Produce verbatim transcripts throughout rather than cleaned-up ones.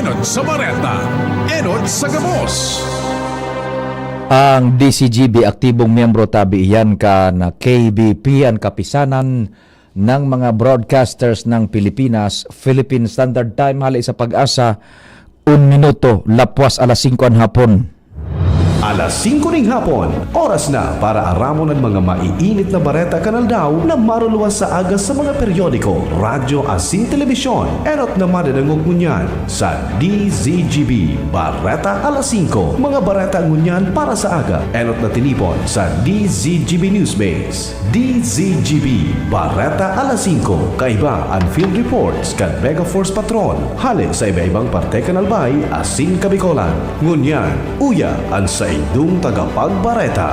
Enot sa bareta, enot sa gabos. Ang D C G B aktibong miyembro tabi iyan kan K B P, an Kapisanan ng mga Broadcasters ng Pilipinas, Philippine Standard Time, hali sa Pag-asa, un minuto, lapwas alas singko an hapon. Alas singko ning hapon, oras na para aramon an mga maiinit na bareta kan aldaw na maruluwas sa aga sa mga periodiko, radyo asin telebisyon. Enot na madadangog ngunyan sa D Z G B Bareta Alas Singko. Mga bareta ngunyan para sa aga. Enot na tinipon sa D Z G B Newsbase. D Z G B Bareta Alas Singko. Kaiba an field reports kan Mega Force Patrol hale sa iba-ibang parte kan Albay asin Kabicolan. Ngunyan, uya an saindong tagapagbareta.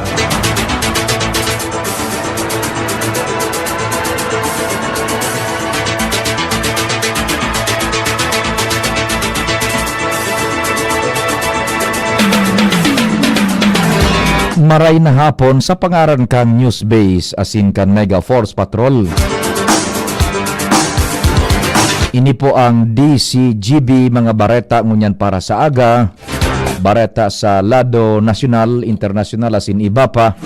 Maray na hapon sa pangaran kan Newsbase asin kan Mega Force Patrol. Ini po ang D C G B mga bareta ngunyan para sa aga. Bareta sa lado nasyonal, internasyonal asin iba pa.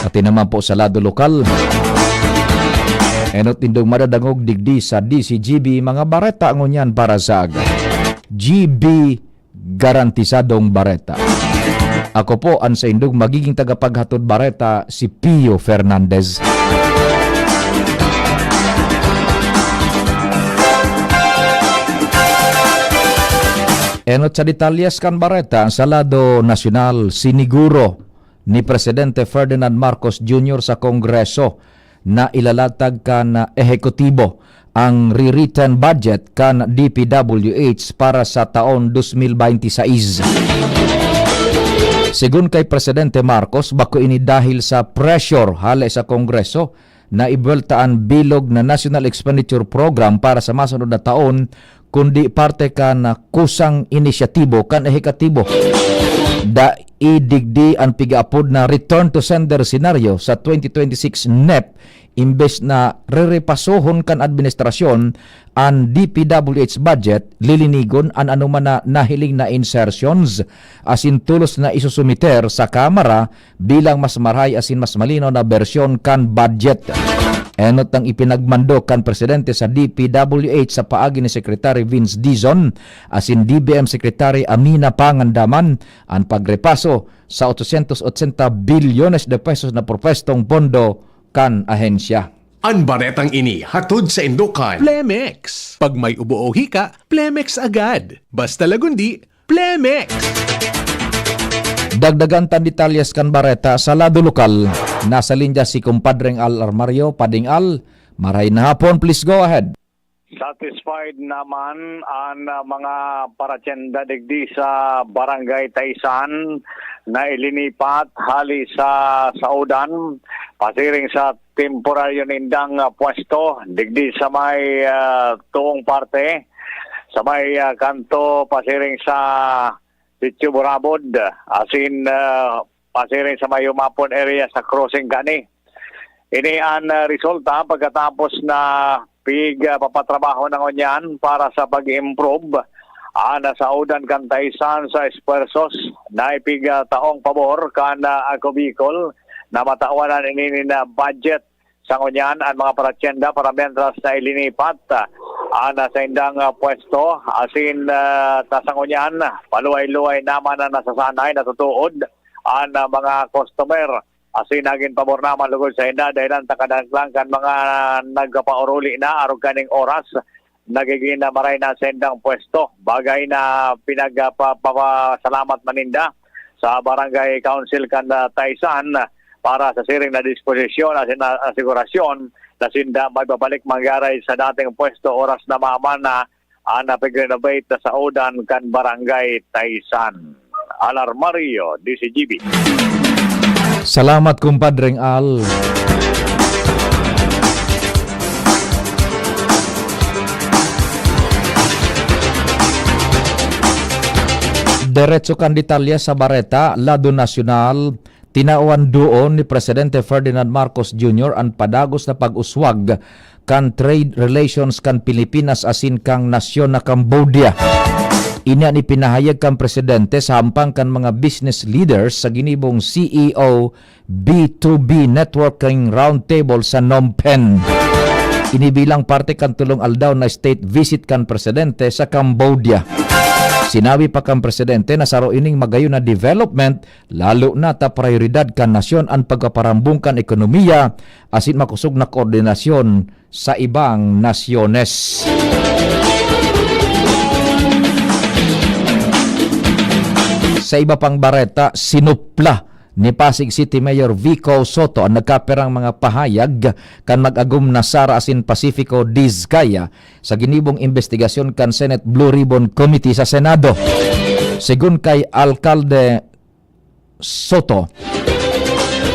Pati naman po sa lado lokal. Enot nindong madadangog digdi sa D C G B mga bareta ngunyan para sa aga. G B Garantisadong Bareta. Ako po an saindong magiging tagapaghatod bareta, si Pio Fernandez. Enot sa detalyes kan bareta, sa lado nasyonal, siniguro ni Presidente Ferdinand Marcos Junior sa Kongreso na ilalatag kan ehekutibo ang rewritten budget kan D P W H para sa taon dos mil baynte sais. Segun kay Presidente Marcos, bako ini dahil sa pressure hale sa Kongreso na ibuwelta an bilog na National Expenditure Program para sa masunod na taon, kundi parte kan kusang inisyatibo kan ehekutibo. Dai digdi an pigaapod na return to sender senaryo sa twenty twenty-six NEP, imbes na rerepasohon kan administrasyon an D P W H budget, lilinigon an anoman na nahiling na insertions asin tolos na isusumiter sa Kamara bilang mas marahay asin mas malinaw na bersyon kan budget. Enot ang ipinagmando kan presidente sa D P W H sa paagi ni Secretary Vince Dizon asin D B M Secretary Amina Pangandaman an pagrepaso sa otosyentos otsenta bilyones de pesos na propwestong pondo kan ahensya. An baretang ini hatod saindo kan Plemex. Pag may ubo o hika, Plemex agad. Basta Lagundi, Plemex! Dagdagan tan detalyes kan bareta sa lado lokal. Nasa linya si Kumpadreng Al Armario. Padring Al, maray na hapon, please go ahead. Satisfied naman an, ah, mga paratyenda digdi sa Barangay Taisan na ilinipat hali sa saodan, pasiring sa temporaryo nindang, ah, pwesto digdi sa may, ah, tuong parte, sa may, ah, kanto pasiring sa Sitio Burabod, asin, ah, pasiring sa may Humapon area sa crossing kani. Ini an, ah, resulta pagkatapos na pig, ah, papatrabaho na ngunyan para sa pag-improve an, ah, saodan kan Taisan sa esfuerzos na ipig, ah, taong pabor kan, ah, Ako Bicol na matawan an ini na budget. Sa ngunyan, an mga paratyenda para mientras na ilinipat, ah, an, ah, saindang, ah, pwesto, asin, ah, ta sa ngunyan, paluway-luway naman na nasasanay, natutuod an, ah, mga customer. Asin nagin pabor naman lugod sainda, dahilan ta kadaglang kan mga nagpapaoruli na arog kaning oras, nagigin na maray na saindang pwesto. Bagay na pinagpa-, papasalamat man ninda sa Barangay Council kan, ah, Taisan para sa siring na disposisyon asin na asigurasyon na sinda maibabalik manggad sa dating pwesto oras na maman na an napig-renovate na saodan kan Barangay Taisan. Al Armario, D C G B. Salamat, Kumpadreng Al. Diretso kan detalye sa bareta, lado nasyonal, tinawan duon ni Presidente Ferdinand Marcos Junior an padagos na pag-uswag kan trade relations kan Pilipinas asin kan nasyon na Cambodia. Ini an ipinahayag kan presidente sa hampang kan mga business leaders sa ginibong C E O B two B Networking Roundtable sa Phnom Penh. Ini bilang parte kan tulong aldaw na state visit kan presidente sa Cambodia. Sinabi pa kan presidente na saro ining magayon na development, lalo na ta prayoridad kan nasyon an pagpaparambong kan ekonomiya asin makosog na koordinasyon sa ibang nasyones. Sa iba pang bareta, sinupla ni Pasig City Mayor Vico Sotto an nagkapirang mga pahayag kan mag-agom na Sara asin Pacifico Dizcaya sa ginibong imbestigasyon kan Senate Blue Ribbon Committee sa Senado. Segun kay Alkalde Sotto,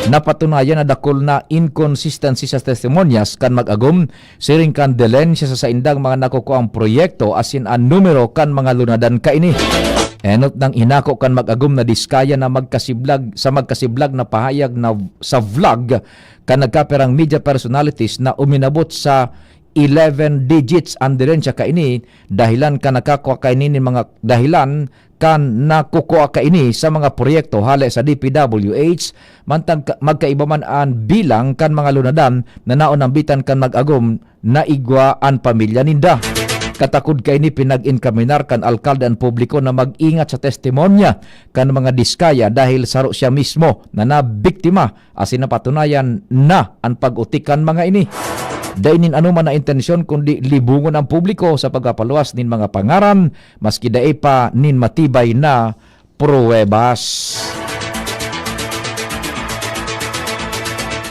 napatunayan na dakul na inconsistency sa testimonyas kan mag-agom siring kan delensya sa saindang mga nakukuang proyekto asin an numero kan mga lunadan kaini. Enot nang inako kan mag-agom na Dizcaya na magkasiblag sa magkasiblag na pahayag na sa vlog kan nagkapirang media personalities na uminabot sa eleven digits an delensya kaini, dahilan kan nakakua kaini nin mga dahilan kan nakukua kaini sa mga proyekto hale sa D P W H, mantang ka-, magkaiba man an bilang kan mga lunadan na naonambitan kan mag-agom na igwa an pamilya ninda. Katakod kaini, pinag-inkaminar kan alkalde an publiko na mag-ingat sa testimonya kan mga Dizcaya dahil saro siya mismo na nabiktima asin napatunayan na an pag-utik kan mga ini. Dai nin anoman na intensyon kundi libongon an publiko sa pagpapaluwas nin mga pangaran maski dai pa nin matibay na pruwebas.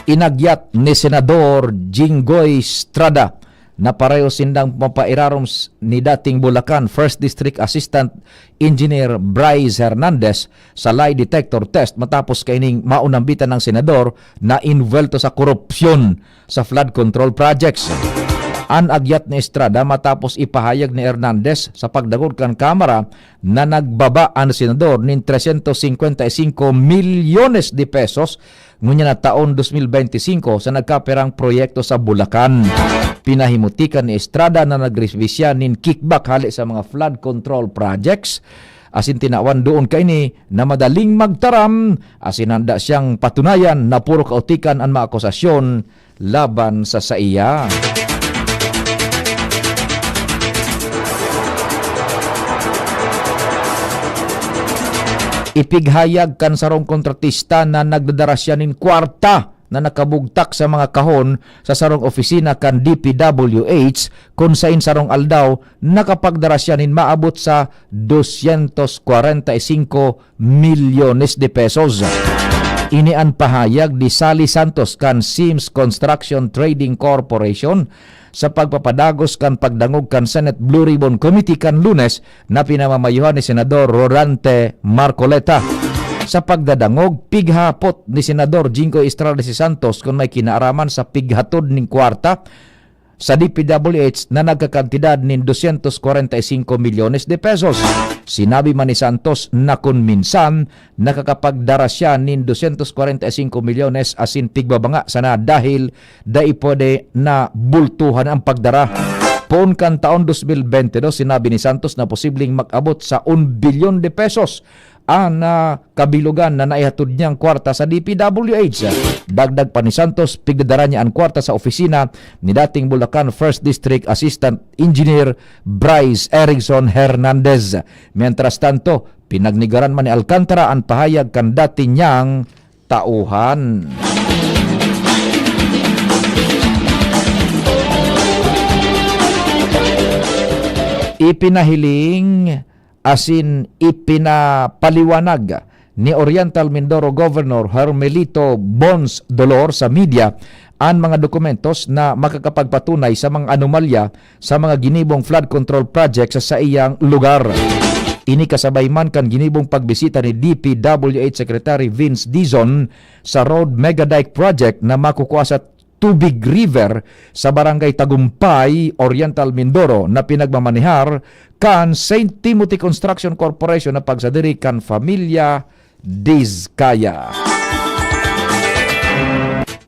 Inagyat ni Senador Jinggoy Estrada na pareho sindang mapairarom s-, ni dating Bulacan First District Assistant Engineer Bryce Hernandez sa lie detector test matapos kaining maunambitan ng senador na invuelto sa korupsyon sa flood control projects. An agyat ni Estrada matapos ipahayag ni Hernandez sa pagdangog kan Kamara na nagbaba an senador nin trescientos cincuenta y cinco milyones de pesos ngunyan na taon dos mil benti singko sa nagkaperang proyekto sa Bulacan. Pinahimutikan ni Estrada na nagresibisya nin kickback hale sa mga flood control projects, asin tinawan doon kaini na madaling magtaram asin handa siyang patunayan na puro kautikan an mga akusasyon laban sa saiya. Ipighayag kan sarong kontratista na nagdadara siya nin kwarta na nakabugtak sa mga kahon sa sarong opisina kan D P W H, kun sain sarong aldaw nakapagdara siya nin maabot sa dosyentos kwarenta y singko milyones de pesos. Ini an pahayag ni Sally Santos kan Sims Construction Trading Corporation sa pagpapadagos kan pagdangog kan Senate Blue Ribbon Committee kan Lunes na pinamamayohan ni Senador Rodante Marcoleta. Sa pagdadangog, pighapot ni Senador Jinggoy Estrada si Santos kun may kinaaraman sa pighatod nin kwarta sa D P W H na nagkakantidad nin dosyentos kwarenta y singko milyones de pesos. Sinabi man ni Santos na kun minsan nakakapagdara siya nin dosyentos kwarenta y singko milyones asin pigbabanga sana dahil dai pwede na bultuhan ang pagdara. Poon kan taon dos mil benti dos, sinabi ni Santos na posibleng mag-abot sa un bilyon de pesos an, ah, kabilogan na naihatod niyang kwarta sa D P W H. Dagdag pa ni Santos, pigdadara niya an kwarta sa opisina ni dating Bulacan First District Assistant Engineer Bryce Erickson Hernandez. Mientras tanto, pinagnigaran man ni Alcantara an pahayag kan dati niyang tauhan. Ipinahiling asin ipinapaliwanag ni Oriental Mindoro Governor Hermelito Bons Dolor sa media an mga dokumentos na makakapagpatunay sa mga anomalya sa mga ginibong flood control project sa saiyang lugar. Ini kasabay man kan ginibong pagbisita ni D P W H Secretary Vince Dizon sa Road Mega Dike Project na makukua sa Tubig River sa Barangay Tagumpay, Oriental Mindoro, na pinagmamanehar kan Saint Timothy Construction Corporation na pagsadiri kan Familia Dizcaya.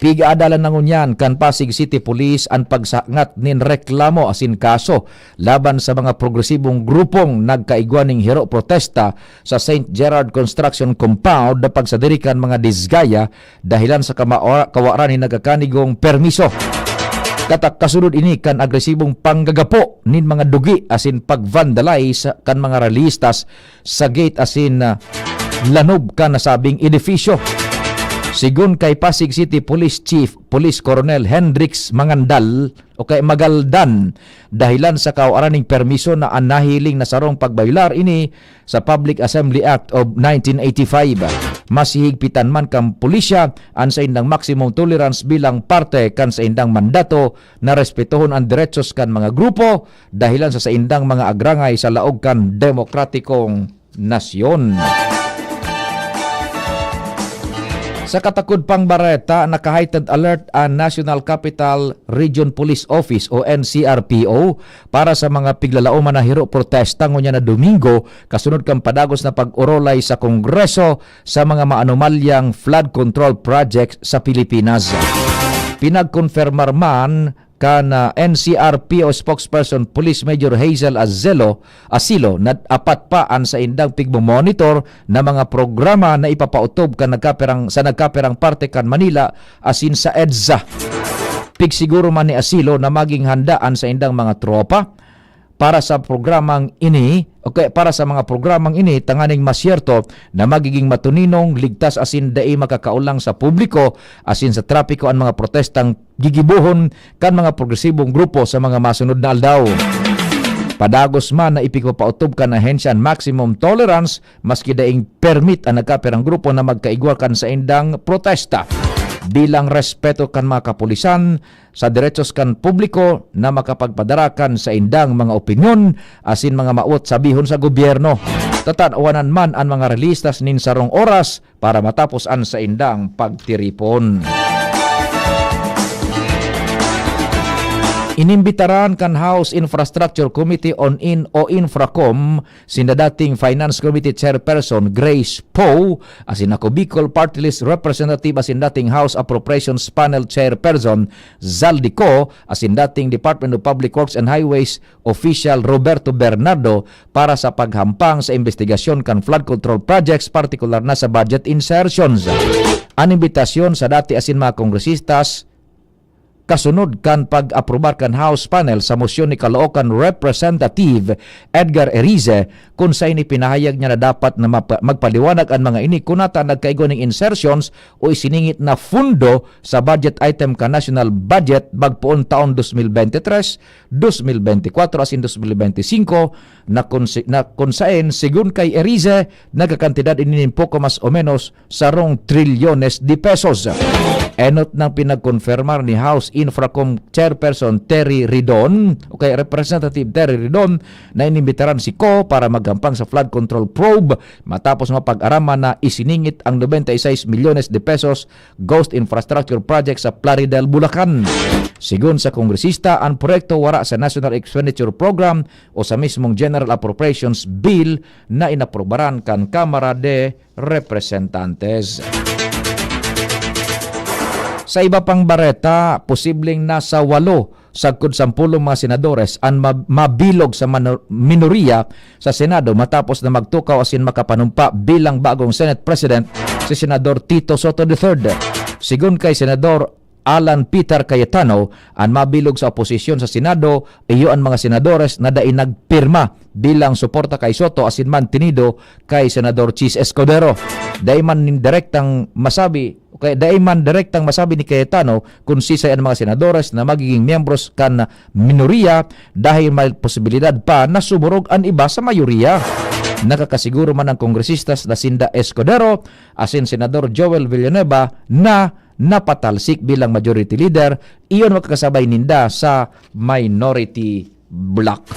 Pigaadalan na ngunyan kan Pasig City Police an pagsangat nin reklamo asin kaso laban sa mga progresibong grupong nagkaigwa ning hiro protesta sa Saint Gerard Construction Compound na pagsadiri kan mga disgaya dahilan sa kamawa-, kawaran nin nagkakanigong permiso. Katak-, kasunod ini kan agresibong panggagapo nin mga dugi asin pag-vandalize kan mga ralistas sa gate asin, ah, lanob kan nasabing edifisyo. Sigon kay Pasig City Police Chief Police Colonel Hendrix Mangandal o kay Magaldan, dahilan sa kawaran ning permiso na an nahiling na sarong pagbayular ini sa Public Assembly Act of nineteen eighty-five. Mas hihigpitan man kan pulisya an saindang maximum tolerance bilang parte kan saindang mandato na respetohon an derechos kan mga grupo dahilan sa saindang mga agrangay sa laog kan demokratikong nasyon. Sa katakod pang bareta, naka-heightened alert an National Capital Region Police Office o N C R P O para sa mga piglalaoman na hiro protesta ngunyan na Domingo, kasunod kan padagos na pag-orolay sa Kongreso sa mga maanomalyang flood control projects sa Pilipinas. Pinagkonfirmar man kan, ah, N C R P O spokesperson Police Major Hazel Azelo, Asilo, na apat pa an saindang pigmo-monitor na mga programa na ipapautob kan nagkapirang, sa nagkapirang parte kan Manila asin sa EDSA. Pigsiguro man ni Asilo na maging handa an saindang mga tropa para sa programang ini, o kaya para sa mga programang ini, tanganing masyerto na magiging matuninong, ligtas asin dai makakaolang sa publiko asin sa trapiko an mga protestang gigibohon kan mga progresibong grupo sa mga masunod na aldaw. Padagos man na ipigpapautob kan ahensya an maximum tolerance maski daing permit an nagkapirang grupo na magkaigwa kan saindang protesta. Bilang respeto kan mga kapulisan, sa derechos kan publiko na makapagpadara kan saindang mga opinyon asin mga mawot sabihon sa gobyerno. Tatanwanan man an mga ralistas nin sarong oras para matapos an saindang pagtiripon. Inimbitaran kan House Infrastructure Committee on In o Infracom sinda dating Finance Committee Chairperson Grace Poe, asin ako Bicol Party List Representative asin dating House Appropriations Panel Chairperson Zaldy Co, asin dating Department of Public Works and Highways Official Roberto Bernardo para sa paghampang sa imbestigasyon kan flood control projects, partikular na sa budget insertions. An imbitasyon sa dati asin mga kongresistas kasunod kan pag-aprobar kan House panel sa mosyon ni Caloocan Representative Edgar Erice, kun sa ini pinahayag niya na dapat na mapa-, magpaliwanag an mga ini kun ata nagkaigwa ning insertions o isiningit na fundo sa budget item kan national budget magpoon taon dos mil bente tres, dos mil bente kwatro asin dos mil bente singko, na kun si-, na kun saen, sigon kay Erice, nagkakantidad ini nin poko mas o menos sarong trilyones de pesos. Enot nang pinagkonfirmar ni House Infracom Chairperson Terry Ridon, o kay Representative Terry Ridon, na inimbitaran si Co para maghampang sa flood control probe matapos mapag-araman na isiningit ang nobenta y seis milyones de pesos ghost infrastructure project sa Plaridel, Bulacan. Sigon sa kongresista, an proyekto wara sa National Expenditure Program o sa mismong General Appropriations Bill na inaprobaran kan Kamara de Representantes. Sa iba pang bareta, posibleng nasa walo sagkod sampolong mga senadores an ma-, mabilog sa mano-, minoriya sa Senado matapos na magtukaw asin makapanumpa bilang bagong Senate President si Senador Tito Soto the third. Sigon kay Senador Alan Peter Cayetano, an mabilog sa oposisyon sa Senado, iyo an mga senadores na dai nagpirma bilang suporta kay Soto asin mantinido kay Senador Chiz Escudero. Dai man nin direktang masabi, o kaya dai man direktang masabi ni Cayetano kun sisay an mga senadores na magiging miyembros kan minoriya dahil may posibilidad pa na sumurog an iba sa mayoriya. Nakakasiguro man ang kongresistas na sinda Escudero asin Senador Joel Villanueva na napatalsik bilang majority leader, iyon makakasabay ninda sa minority bloc.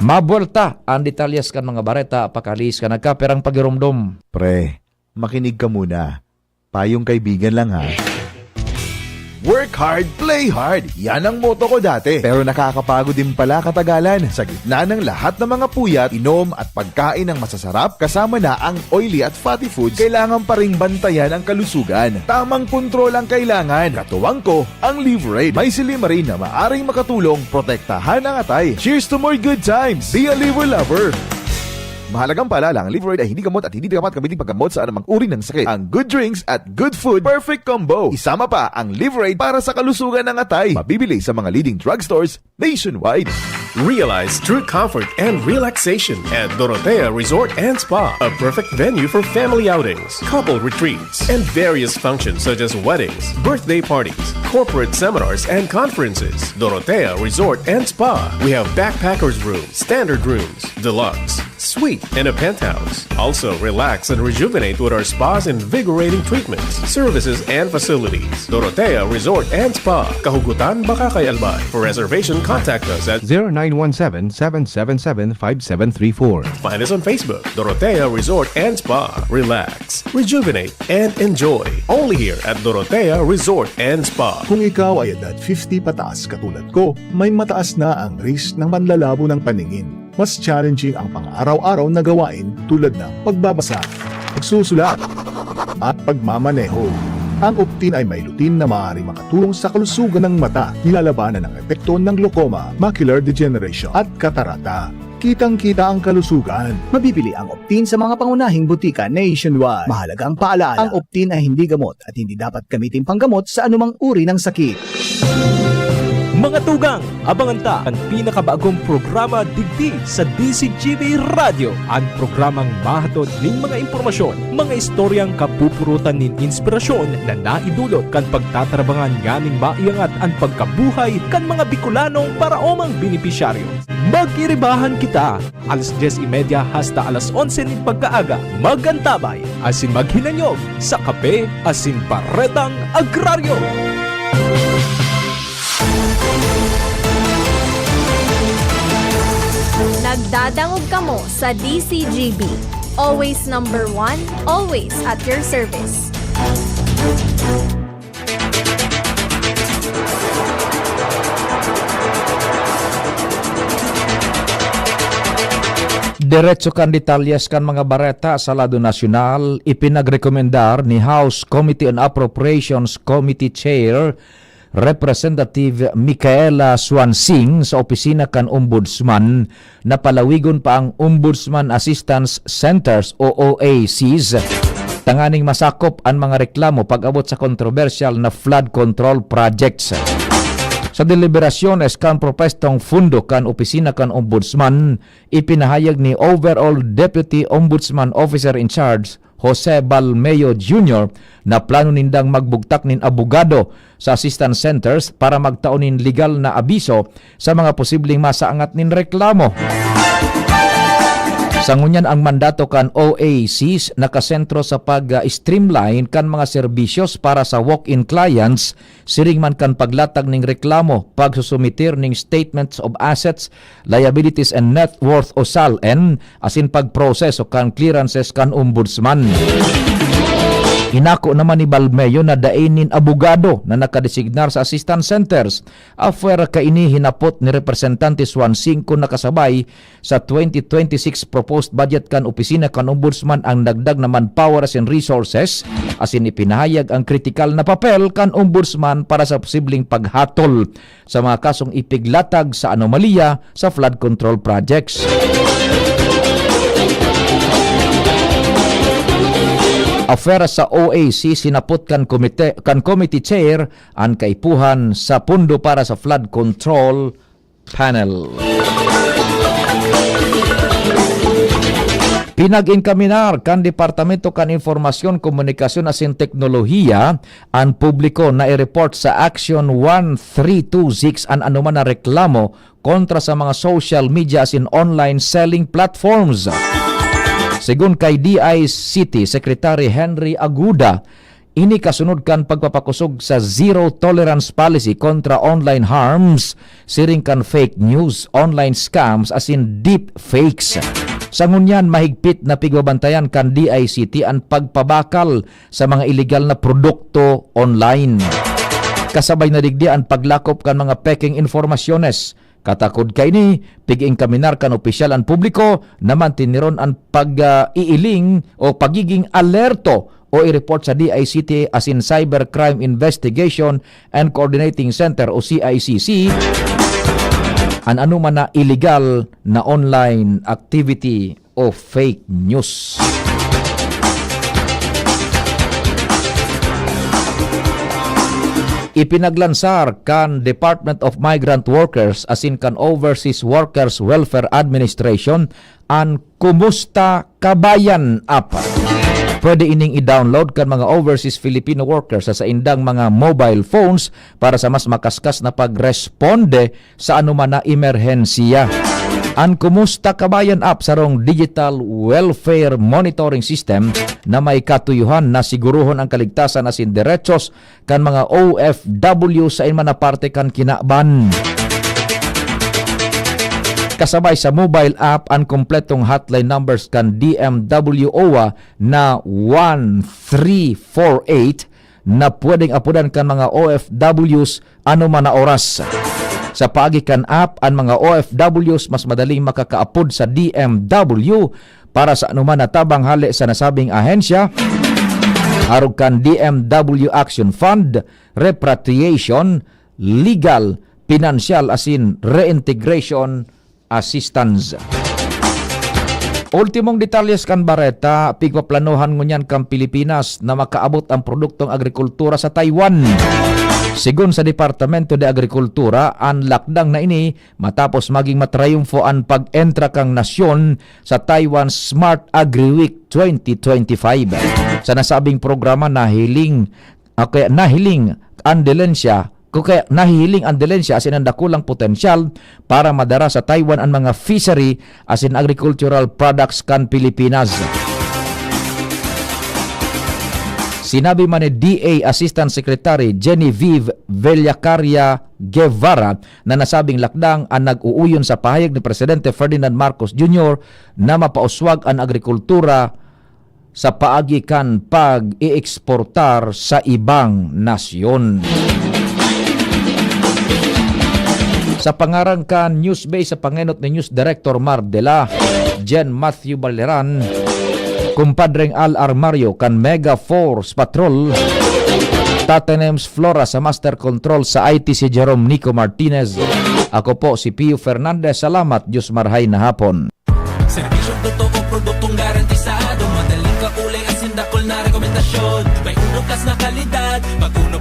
Mabuelta ang detalyes kan mga bareta pakalihis kan nagkapirang pagiromdom. Pre, makinig ka muna. Payong kaibigan lang, ha. Work hard, play hard. Yan ang motto ko dati. Pero nakakapagod din pala katagalan. Sa gitna ng lahat ng mga puyat, inom at pagkain ng masasarap, kasama na ang oily at fatty foods, kailangan pa ring bantayan ang kalusugan. Tamang kontrol ang kailangan. Katuwang ko, ang Liverade. May silymarin na maaring makatulong protektahan ang atay. Cheers to more good times! Be a Liver Lover! Mahalagang paalala, ang Liverade ay hindi gamot at hindi dapat gamitin paggamot sa anumang uri ng sakit. Ang good drinks at good food, perfect combo. Isama pa ang Liverade para sa kalusugan ng atay. Mabibili sa mga leading drugstores nationwide. Realize true comfort and relaxation at Dorotea Resort and Spa, a perfect venue for family outings, couple retreats, and various functions such as weddings, birthday parties, corporate seminars, and conferences. Dorotea Resort and Spa. We have backpackers room, standard rooms, deluxe, suite, and a penthouse. Also, relax and rejuvenate with our spa's invigorating treatments, services, and facilities. Dorotea Resort and Spa, Kahugutan, Bacacay, Albay. For reservation, contact us at zero nine one seven, seven seven seven, five seven three four. Find us on Facebook, Dorotea Resort and Spa. Relax, rejuvenate, and enjoy. Only here at Dorotea Resort and Spa. Kung ikaw ay edad fifty pataas katulad ko, may mataas na ang risk ng panlalabo ng paningin. Mas challenging ang pang-araw-araw na gawain tulad ng pagbabasa, pagsusulat, at pagmamaneho. Ang Optin ay may lutein na maaaring makatulong sa kalusugan ng mata, nilalabanan ang epekto ng glaucoma, macular degeneration, at katarata. Kitang-kita ang kalusugan. Mabibili ang Optin sa mga pangunahing butika nationwide. Mahalaga ang paalala, ang Optin ay hindi gamot at hindi dapat gamitin panggamot sa anumang uri ng sakit. Mga tugang, abangan ta an pinakabagong programa digdi sa D C G B Radyo. An programang mahatod nin mga impormasyon, mga istoryang kapupurutan nin inspirasyon na naidulot kan pagtatarabangan nganing maiangat an pagkabuhay kan mga Bicolanong paraomang benepisyaryo. Magiribahan kita alas dyes y media hasta alas onse nin pagkaaga. Mag-antabay asin maghinanyog sa Kape asin Baretang Agraryo. Nagdadangog kamo sa D C G B. Always number one, always at your service. Diretso kan detalyes kan mga bareta sa lado nasyonal, ipinagrekomendar ni House Committee on Appropriations Committee Chair Representative Micaela Swansing sa opisina kan Ombudsman na palawigon pa ang Ombudsman Assistance Centers o O A Cs, tanganing masakop an mga reklamo pag-abot sa kontrobersyal na flood control projects. Sa deliberasyones kan propwestong fundo kan opisina kan Ombudsman, ipinahayag ni Overall Deputy Ombudsman Officer in Charge Jose Balmeo Junior na plano nindang magbugtak nin abogado sa assistance centers para magtao nin legal na abiso sa mga posibleng masaangat nin reklamo. Sa ngunyan, ang mandato kan O A Cs nakasentro sa pag-streamline kan mga serbisyos para sa walk-in clients, siring man kan paglatag nin reklamo, pagsusumitir nin statements of assets, liabilities and net worth o sal-en, asin pagproseso kan clearances kan Ombudsman. Inako naman ni Balmeo na dai nin abogado na nakadesignar sa assistance centers. Afuera kaini, hinapot ni Representante Swansing kun nakasabay sa twenty twenty-six proposed budget kan opisina kan Ombudsman ang dagdag na manpower asin resources, asin ipinahayag ang kritikal na papel kan Ombudsman para sa posibleng paghatol sa mga kasong ipiglatag sa anomalya sa flood control projects. Afera sa O A C, sinapot kan komite, kan committee chair an kaipuhan sa pondo para sa flood control panel. Pinag-inkaminar kan Departamento kan Impormasyon, Komunikasyon asin Teknolohiya an publiko na i-report sa Action one three two six an anoman na reklamo kontra sa mga social media asin online selling platforms. Segun kay D I C T Secretary Henry Aguda, ini kasunod kan pagpapakosog sa zero tolerance policy kontra online harms, siring kan fake news, online scams asin deepfakes. Sa ngunyan, mahigpit na pigbabantayan kan D I C T an pagpabakal sa mga iligal na produkto online. Kasabay na digdi an paglakop kan mga pekeng informasyones. Katakod kaini, pig-enkaminar kan opisyal an publiko na mantiniron an pag-iiling o pagiging alerto o i-report sa D I C T asin Cybercrime Investigation and Coordinating Center o C I C C an anoman na illegal na online activity o fake news. Ipinaglansar kan Department of Migrant Workers asin kan Overseas Workers Welfare Administration an Kumusta Kabayan app. Pwede ining i-download kan mga overseas Filipino workers sa saindang mga mobile phones para sa mas makaskas na pagresponde sa anoman na emerhensiya. An Kumusta Kabayan app sarong digital welfare monitoring system na may katuyuhan na siguruhon ang kaligtasan asin derechos kan mga O F W sa iman na parte kan kinaban. Kasabay sa mobile app, an kompletong hotline numbers kan D M W O A na one three four eight na pwedeng apodan kan mga O F Ws anoman na oras. Sa paagi kan app, an mga O F Ws mas madaling makakaapod sa D M W para sa anoman na tabang hale sa nasabing ahensya, arog kan D M W Action Fund, repatriation, legal, pinansyal asin reintegration assistance. Ultimong detalyes kan bareta, pigpaplanohan ngunyan kan Pilipinas na makaabot ang produktong agrikultura sa Taiwan. Sigon sa Departamento de Agrikultura, an lakdang na ini matapos maging matrayumfo an pag-entra kan nasyon sa Taiwan Smart Agri Week twenty twenty-five. Sa nasabing programa, nahiling, o kaya nahiling ang dilensya, o kaya nahihiling ang dilensya asin ang dakulang potensyal para madara sa Taiwan an mga fishery asin agricultural products kan Pilipinas. Sinabi man ni D A Assistant Secretary Genevieve Villacaria Guevara na nasabing lakdang an nag-uuyon sa pahayag ni Presidente Ferdinand Marcos Junior na mapauswag an agrikultura sa paagi kan pag-ieksportar sa ibang nasyon. Sa pangaran kan Newsbase sa pangenot ni News Director Mar Dela, Jen Matthew Baleran, Kumpadreng Al Armario kan Mega Force Patrol, Tatanems Flora sa Master Control, sa I T si Jerome Nico Martinez. Ako po si Pio Fernandez. Salamat, Diyos marhay na hapon. Serbisyong totoo, produktong garantisado, madaling kakulay, asin dakul na rekomendasyon. May uno plus na kalidad, pag uno